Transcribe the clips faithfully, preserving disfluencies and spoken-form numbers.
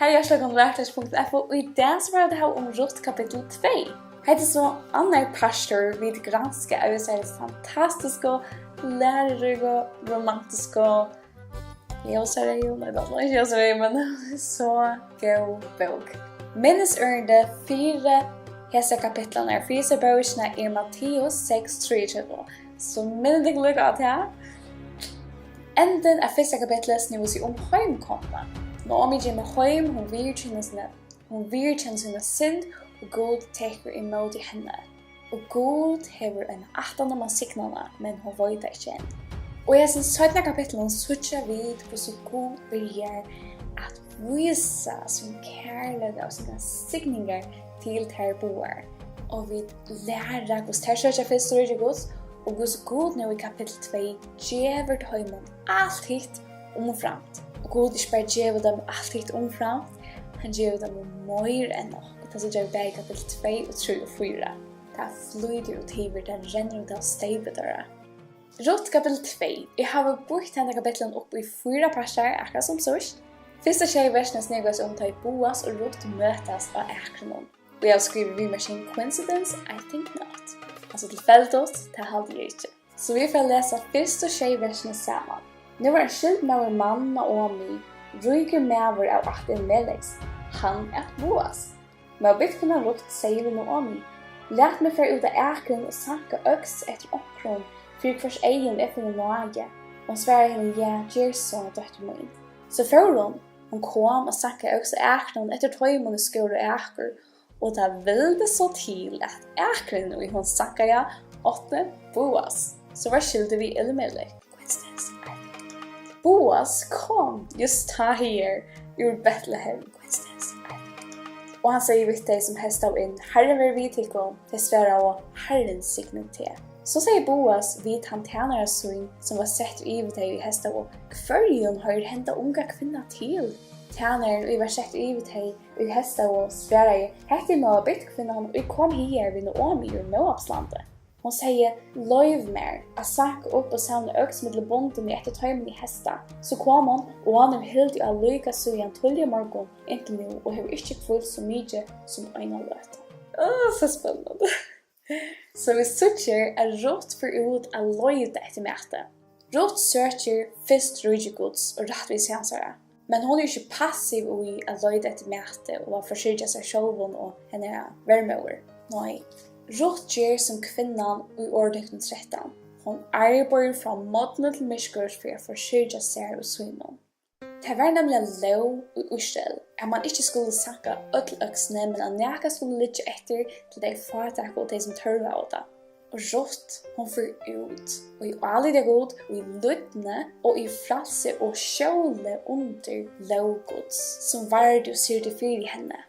Hei, hjartaliga vælkomin til Lærtaki punktum f o. Í dag so fara vit at hava um Rutt kapittul tvey. Hetta er so annar partur, vit granska Evsarins fantastisku, læruríku, romantisku, ljósareyðu, nei, tað var ikki ljósareyðu, men so góð bók. Minnisørindi fyri hesar kapitlarnar, fyri hesa bókina er Matteus seks trýogtretivu. So minnið tykkum líka á tað. Endin av fyrsta kapitli snúði seg um heimkomuna. Naomi kemur heim, hon viðurkennir sína, hon viðurkennir sína synd, og Gud tekur ímóti henni. Og Gud hevur eina ætlan um at signa hana, men hon veit tað ikki enn. Og í hesum seinna kapitlinum síggja vit, hvussu Gud byrjar at vísa sín kærleika og sínar signingar til tær báðar. Og vit læra, hvussu tær søkja fyrst ríki Guds, og hvussu Gud nú í kapittul tvey gevur teimum alt hitt umframt. Og Gud ikki bara gevur teimum alt hitt umframt, hann gevur teimum meir enn nokk. Og tað síggja vit bæði í kapittul tvey og trý og fýra. Tað flýtur út yvir, tað rennur út av steypi teirra. Rutt kapittul tvey. Eg havi býtt henda kapitlan upp í fýra partar, akkurát sum síðst. Fyrstu sjey versini snúgva seg um, tá ið Boas og Rutt møtast á akrinum. Og eg havi skrivað viðmerking: "Coincidence? I think not." Altso tilfeldigt, tað haldi eg ikki. So vit fara at lesa fyrstu sjey versini saman. Nú var ein skyldmaður mann Naomi, ríkur maður av ætt Elimeleks. Hann æt Boas. Men byttkvinnan Rutt segði við Naomi: "Lat meg fara út á akrin og sanka øks eftir onkrum, fyri hvørs eygum eg finni náði." Og hon svaraði henni: "Ja, ger so, dóttir mín." So fór hon. Hon kom og sankaði øks á akrinum eftir teimum, ið skóru akur, og tað vildi so til, at akrin, ið hon sankaði á, átti Boas, sum var skyldur við Elimelek. Boas kom just tá hagar úr Betlehem. Og hann segði við tey, sum hestaðu inn: "Harrin veri við tykkum." Tey svaraðu: "Harrin signi teg." So segði Boas við tann tænara sín, sum var settur yvir tey, ið hestaðu: "Hvørjum hoyrir henda unga kvinna til?" Tænarin, ið var settur yvir tey, ið hestaðu, svaraði: "Hetta er Moabitkvinnan, ið kom higar við Naomi úr Moabslandi. Hon segði: 'Loyv mær at sanka upp og savna øks millum bundini eftir teimum, ið hesta.' So kom hon, og hon hevur hildið á líka síðan tíðliga morgun inntil nú, og hevur ikki hvílt so mikið sum eina løtu." Áh, so spennandi. So vit síggja, at Rutt fer út at leita eftir mati. Rutt søkir fyrst ríki Guds og rættvísi hansara, men hon er ikki passiv í at leita eftir mati og at forsyrgja seg sjálvum og hennara vermóður. Nei, Rutt ger sum kvinnan í Orðtøkunum trettan. Hon arbeiðir frá morgni til myrkurs fyri at forsyrgja sær og sínum. Tað var nemliga lóg í Ísrael, at mann ikki skuldi sanka øll øksini, men at nakað skuldi liggja eftir til tey fátæku og tey, sum tørvaðu tað. Og Rutt, hon fer út, og í áliti av Gud, og í lýdni, og í frælsi og skjóli undir lóg Guds, sum vardi og syrgdi fyri henni.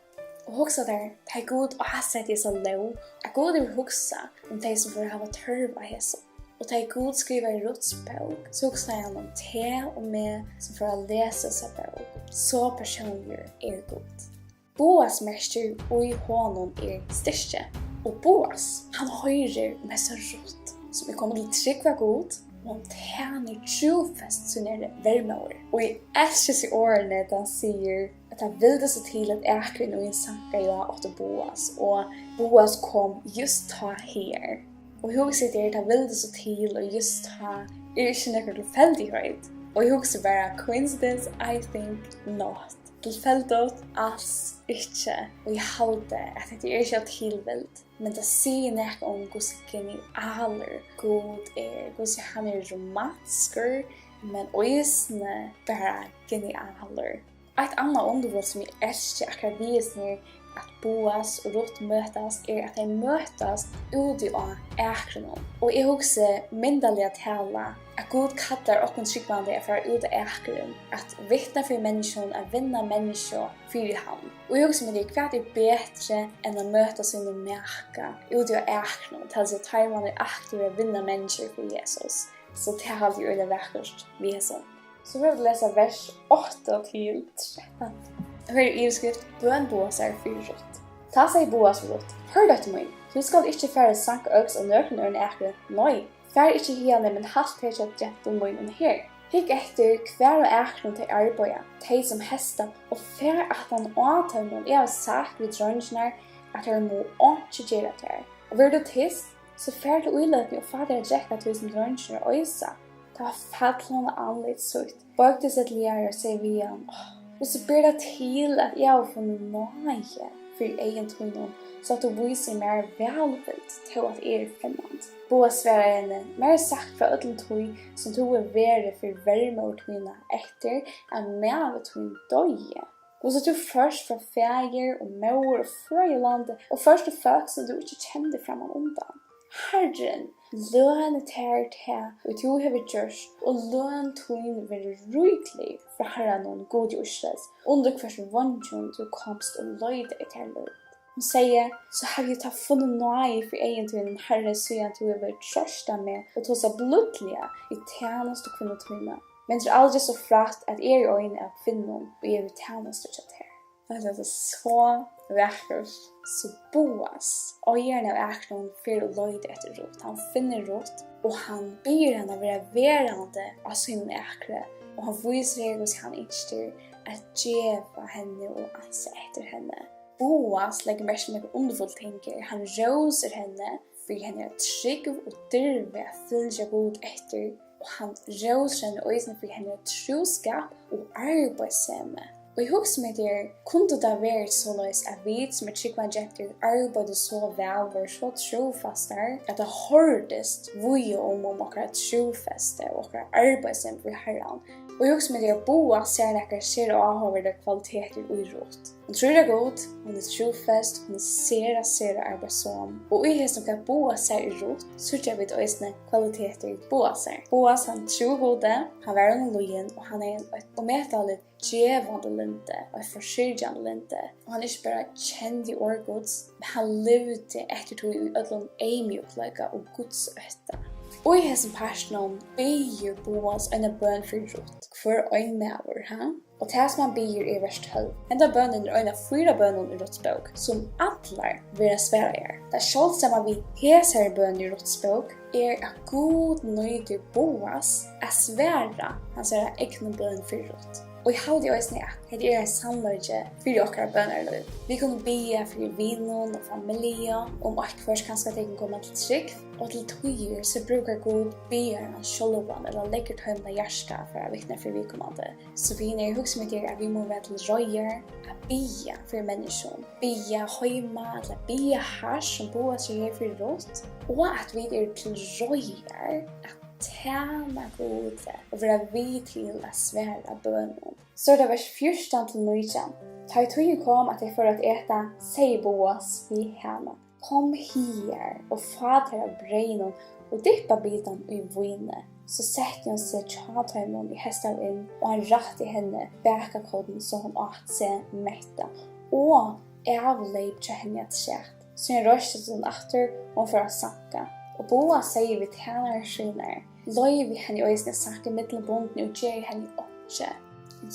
Og hugsa tær, tá ið Gud ásetti hesa lóg, at Gud hevur hugsað um tey, sum fóru at hava tørv á hesum. Og tá ið Gud skrivaði Rutts bók, so hugsaði hann um teg og meg, sum fóru at lesa hesa bók. So persónligur er Gud. Boas merkir: í honum er styrki. Og Boas, hann hoyrir um hesa Rutt, sum er komin til trúgv á Gud, og hon tænir trúfast sínari vermóður. Og eg elski hesi orðini, tá hann sigur, at tað vildi so til, at akurin, ið hann sankaði á, átti Boas, og Boas kom just tá hagar. Og hugsið tær, tað vildi so til, og just tá er ikki nøkur tilfeldigheit. Og eg hugsi bara, coincidence? I think not. Tilfeldigt? Als ikki. Og eg haldi, at hetta er ikki av tilvild, men tað sigur nakað um, hvussu genialur Gud er, hvussu hann er romantiskur, men eisini bara genialur. Eitt annað undurfult, sum eg elski akkurát við hesum her, at Boas og Rutt møtast, er, at tey møtast úti á akrinum. Og eg hugsi, myndarliga talað, at Gud kallar okkum trúgvandi at fara út á akrin, at vitna fyri menniskjum, at vinna menniskju fyri hann. Og eg hugsi mær, hvat er betri enn at møta sínum maka úti á akrinum, tað vil siga, tá ið mann er aktivur at vinna menniskjur fyri Jesus. So tað haldi eg øgiliga vakurt við hesum. So fara vit at lesa vers átta til trettan. Her er yvirskrift: Bøn Boasar fyri Rutt. Tá segði Boas við Rutt: Hoyr, dóttir mín, tú skalt ikki fara at sanka øks á nøkrum øðrum akri, nei, far ikki hiðani, men halt her hjá gentum mínum her. Hygg eftir, hvar á akrinum tey arbeiða, tey sum heysta, og far aftan á teimum. Eg havi sagt við dreingirnar, at teir mugu einki gera tær. Og verður tú tyst, so far til íløtini og fá tær at drekka, tí sum dreingirnir oysa. Tá fall hon á andlit sítt, boygdi seg til jarðar og segði við hann: Áh, hvussu ber tað til, at eg havi funnið náði fyri eygum tínum, so at tú vísir mær vælvild, tó at eg eri fremmand? Boas svaraði henni: Mær er sagt frá øllum tí, sum tú hevur verið fyri vermóður tína, eftir at maður tín doyði, hvussu tú fórt frá faðir og móður og føðilandi og fórt til fólk, sum tú ikki kendi framman undan. Harrin løni tær tað, ið tú hevur gjørt, og løn tín verður ríklig frá Harranum, Gudi Ísraels, undir hvørs veingjum tú komst og leitaði tær lív. Hon segði: So havi eg tá funnið náði fyri eygum tínum, Harri, síðan tú hevur troystað meg og tosað blídliga við tænastukvinnu tína. Men tað er aldri so frægt, at eg eri ein av kvinnum, og eg eri í tænastu hjá tær. Hetta er so vakurt. So Boas, eigarin av akrinum, fer og leitar eftir Rutt. Hann finnur Rutt, og hann biður hana vera verandi á sínum akri, og hann vísir her, hvussu hann ynskir at geva henni og ansa eftir henni. Boas leggur merki til nakrar undurfull ting her. Hann rósir henni fyri hennara trúgv og dirvi at fylgja Gud eftir, og hann rósir henni eisini fyri hennara trúskap og arbeiðssemi. Og eg hugsi meg til, kundi tað verið soleiðis, at vit, sum eru trúgvandi gentur, arbeiddu so væl, vóru so trúfastar, at tað hoyrdist víða um, um okkara trúfesti og okkara arbeiðssemi fyri Harran? Og eg hugsi meg til, at Boas sær nakrar sera áhugaverdar kvalitetir í Rutt. Hon trýr á Gud, hon er trúfest, hon er sera, sera arbeiðsom. Og í hesum, hvat Boas sær í Rutt, síggja vit eisini kvalitetir Boasar. Boas, hann trúði Gudi, hann var honum lýðin, og hann hevði eitt ómetaligt gevandi lyndi, eitt forsyrgjandi lyndi. Og hann ikki bara kendi orð Guds, men hann livdi eftir tí í øllum eymjúkleika og gudsótta. Og í hesum partinum biður Boas eina bøn fyri Rutt, hvør ein maður, ha? Og tað, sum hann biður, er vers tólv. Henda bønin er ein av fýra bønum í Rutts bók, sum allar verða svaraðar. Tað sjáldsama við hesari bøn í Rutts bók er, at Gud nýtir Boas at svara hansara egnu bøn fyri Rutt. Og eg haldi eisini, at hetta er ein sannleiki fyri okkara bønarlív. Vit kunnu biðja fyri vinum og familju, um eitt hvørt kanska tey kunnu koma til trúgv, og til tíðir so brúkar Gud biðjaran sjálvan ella leggur teimum á hjarta at fara at vitna fyri viðkomandi. So vinir, eg hugsi meg til, at vit mugu vera til reiðar at biðja fyri menniskjum, biðja heima ella biðja hart, sum Boas ger her fyri Rutt, og at vit eru til reiðar at tæna Gudi og vera við til at svara bønum. So er tað vers fjúrtan til nítjan. Tá ið tíðin kom, at tey fóru at eta, segði Boas við hana: Kom higar og fá tær av breyðinum og dyppa bitan í víni. So setti hon seg hjá teimum, ið heystaðu inn, og hann rætti henni bakakorn, so hon át seg metta, og avleyp hjá henni afturat. Síðan reistist hon aftur, og hon fór at sanka. Og Boas segði við tænarar sínar: Loyvið henni eisini at sanka millum bundini og gerið henni einki.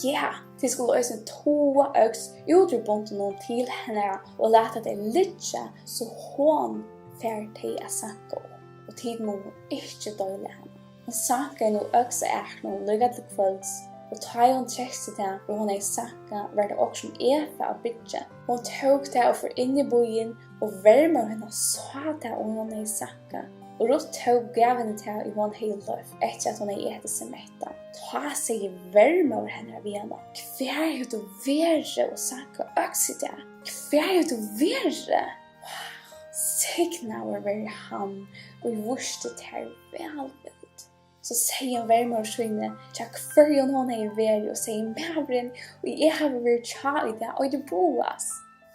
Ja, tit skulu eisini toga øks út úr bundunum til hennara og lata tey liggja, so hon fær tey at sanka upp, og tit mugu ikki deila hana. Hon sankaði nú øks av akrinum líka til kvølds, og tá ið hon trekti tað, og hon hevði sankað, var tað okkurt sum efa av byggi. Hon tók tað og fór inn í býin, og vermóðir hennar sá tað, og hon hevði sankað. Og Rutt tók og gav henni tað, ið hon hevði loyvt, eftir at hon hevði etið seg metta. Tá segði vermóðir hennara við hana: Hvar hevur tú verið og sankað øks í dag? Hvar hevur tú verið? Signaður verði hann, ið vísti tær vælvild. So segði hon vermóður síni, hjá hvørjum hon hevði verið, og segði: Maðurin, ið eg havi verið hjá í dag, eitur Boas.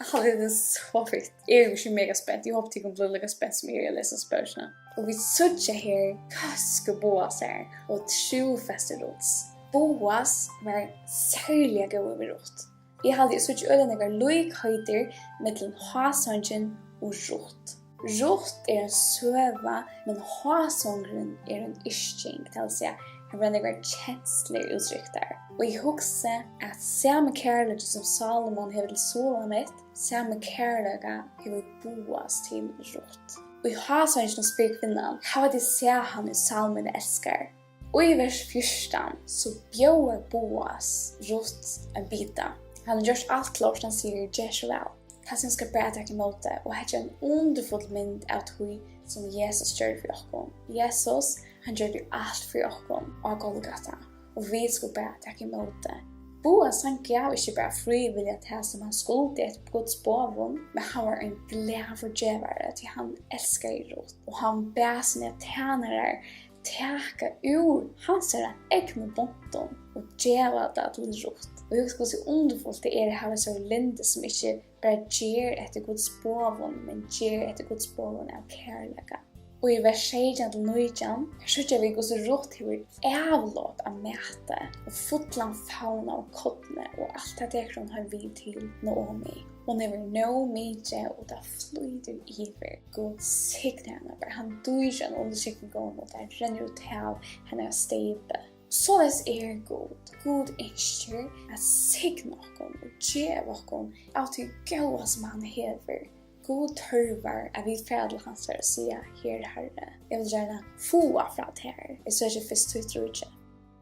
Alt er so fínt. Eg eri ikki mega spent. Eg hopi, tykum blíva líka spent sum eg eri at lesa hesa bókina. Og vit síggja her góðsku Boasar og trúfesti Rutts. Boas var serliga góður við Rutt. Eg haldi, eg síggi øgiliga nógvar líkheitir millum hásangin og Rutt. Rutt er ein søga, men hásangurin er ein yrking, tað vil siga, har verða nógvar kenslur úttryktar. Og eg hugsi, at sami kærleiki, sum Salomon hevur til Sulamit, sami kærleika hevur Boas til Rutt. Og í hásanginum spyr kvinnan: Hava tit sæð hann, ið Salomon elskar? Og í vers fjúrtan, so bjóðar Boas Rutt ein bita. Hann hevur gjørt alt klárt, hann sigur: "Ger so væl." Tað, sum skal bara taka ímóti, og hetta er ein undurfull mynd av tí, sum Jesus gjørdi fyri okkum. Jesus, hann gjørdi alt fyri okkum á Golgata, og vit skulu bara taka ímóti. Boas, hann gav ikki bara frívilliga tað, sum hann skuldi eftir Guds boðum, men hann var ein glaður gevari, tí hann elskaði Rutt, og hann bað sínar tænarar taka úr hansara egnu bontum og geva tað til Rutt. Og hugsa, hvussu undurfult tað er at hava so lindi, sum ikki bara ger eftir Guds boðum, men ger eftir Guds boðum av kærleika. Og í vers seytjan til nítjan, her síggja vit, hvussu Rutt hevur avlop av mati og fullan favn av korni, og alt tað tekur hon heim við til Naomi. Hon hevur nóg mikið, og tað flýtur yvir. Gud signi hana bara. Hann dýr hana undir syknugóðum, og tað rennur út av hennara steypi. Soleiðis er Gud. Gud ynskir at signa okkum og geva okkum av tí góða, sum hann hevur. Gud tørvar, at vit fara til hansara og siga: "Her, Harri, eg vil gjarna fáa frá tær. Eg søki fyrst títt ríki."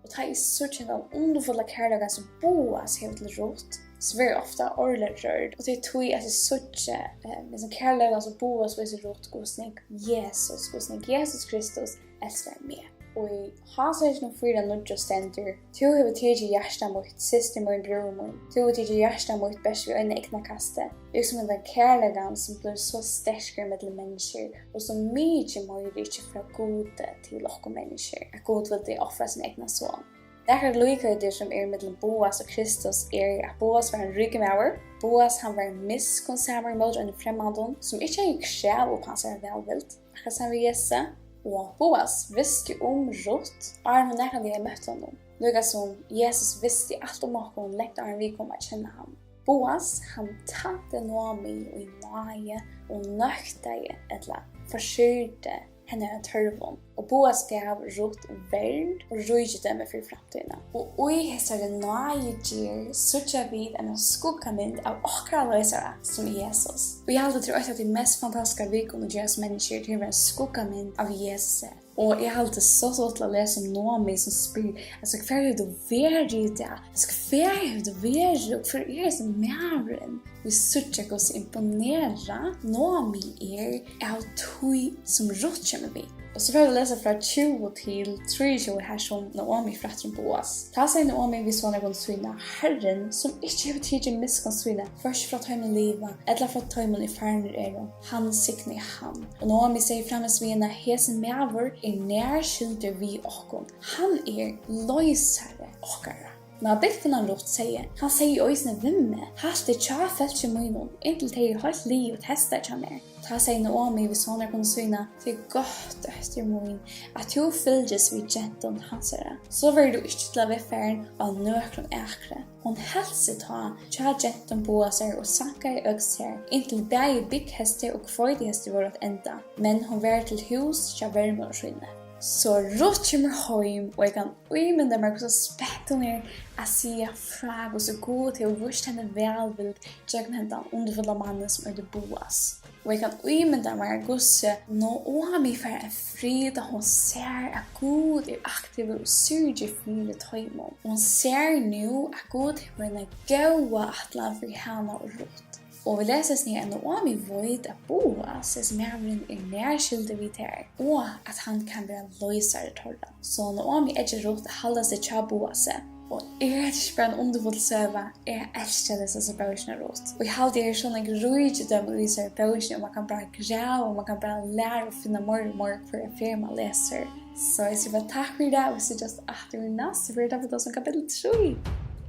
Og tá eg síggi hendan undurfulla kærleikan, sum Boas hevur til Rutt, so verði eg ofta ordiliga rørd. Og tað er tí, at eg síggi, eh, við hesum kærleikan, sum Boas vísir Rutt, hvussu nógv Jesus, hvussu nógv Jesus Kristus elskar meg. Og í Hosea fýra níggju stendur: "Tú hevur tikið hjarta mítt, systir mín, brúður mín. Tú hevur tikið hjarta mítt bert við einum eygnakasti." Líkasum hendan kærleikan, sum blívur so sterkur millum menniskjur, og so mikið meiri ikki frá Gudi til okkum menniskjur, at Gud vildi ofra sín egna son. Nakrar líkheitir, sum eru millum Boas og Kristus, er, at Boas var ein ríkur maður. Boas, hann var miskunnsamur móti einum fremmandum, sum ikki hevði krav upp hansara vælvild, akkurát sum við Jesu. Og Boas visti um Rutt, áðrenn hon nakrantíð hevði møtt honum, líkasum Jesus visti alt um okkum, langt áðrenn vit komu at kenna hann. Boas, hann tænti Naomi í náði og nøktaði ella forsyrgdi hennara tørvum. Og Boas gav Rutt vernd og ríkidømi fyri framtíðina. Og í hesari náðigerð síggja vit eina skuggamynd av okkara loysara, sum er Jesus. Og eg haldi, tað er eitt av tí mest fantastiska, vit kunnu gera sum menniskjur, til at vera ein skuggamynd av Jesusi. Og eg haldi so stuttligt at lesa um Naomi, sum spyr, altso, hvar hevur tú verið í dag? Altso, hvar hevur tú verið, og hvør er hesin maðurin? Vit síggja, hvussu imponerað Naomi er av tí, sum Rutt kemur við. Og so fara vit at lesa frá tjúgu til trýogtjúgu, har sum Naomi frættir um Boas. Tá segði Naomi við sonarkonu sína: "Harrin, sum ikki hevur tikið miskunn sína, hvørki frá teimum liva ella frá teimum, ið farnir eru, hann signi hann." Og Naomi segði framvegis við hana: "Hesin maður er nær skyldur við okkum. Hann er loysari okkara." Men bygdakvinnan Rutt segði: "Hann segði eisini við meg: 'Halt teg hjá fólki mínum, inntil tey eru heilt liðug hestar hjá mær.'" Tá segði Naomi við sonarkonu sína: "Tað er gott, dóttir mín, at tú fylgist við gentum hansara. So verður tú ikki til at vera farin á nøkrum akri." Hon helt seg tá hjá gentum Boasar og sankaði øgd sær, inntil bæði bygghestir og hveitihestir vóru at enda, men hon var til hús hjá vermóður síni. So Rutt kemur heim, og eg kann ímynda mær, hvussu spent hon er at siga frá, hvussu Gud hevur víst henni vælvild gjøgnum hendan undurfulla mannin, sum eitur Boas. Og eg kann ímynda mær, hvussu Naomi fær ein frið, tá hon sær, at Gud er aktivur og syrgir fyri teimum. Og hon sær nú, at Gud hevur eina góða ætlan fyri hana og Rutt. Og vit lesa eisini, at Naomi veit, at Boas, hesin maðurin, er nær skyldur við tær, og at hann kann vera loysari teirra. So Naomi eggjar Rutt at halda seg hjá Boasi. Og er hetta ikki bara ein undurfull søga? Eg elski at lesa hesa bókina, Rutt. Og eg haldi, eg eri so nógv ríkidømi í hesari bókini, og mann kann bara grava, og mann kann bara læra og finna meir og meir, hvørja ferð mann lesur. So eg sigi bara takk fyri í dag, og vit síggjast aftur í næstu ferð, tá vit tosa um kapittul trý.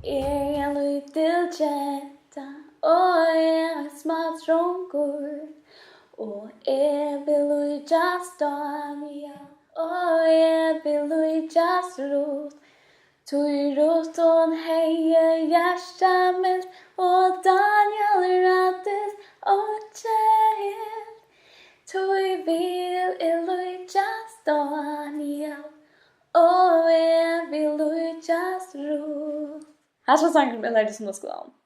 Eg eri ein lítil genta, og eg ein smádrongur, og eg vil líkjast Dánjal, og eg vil líkjast Rutt. Tí Rutt, hon hevði hjarta milt, og Dánjal ræddist einki ilt. Tí vil eg líkjast Dánjal, og eg vil líkjast Rutt. Hatta var sangurin, eg lærdi í sunnudagsskúlanum.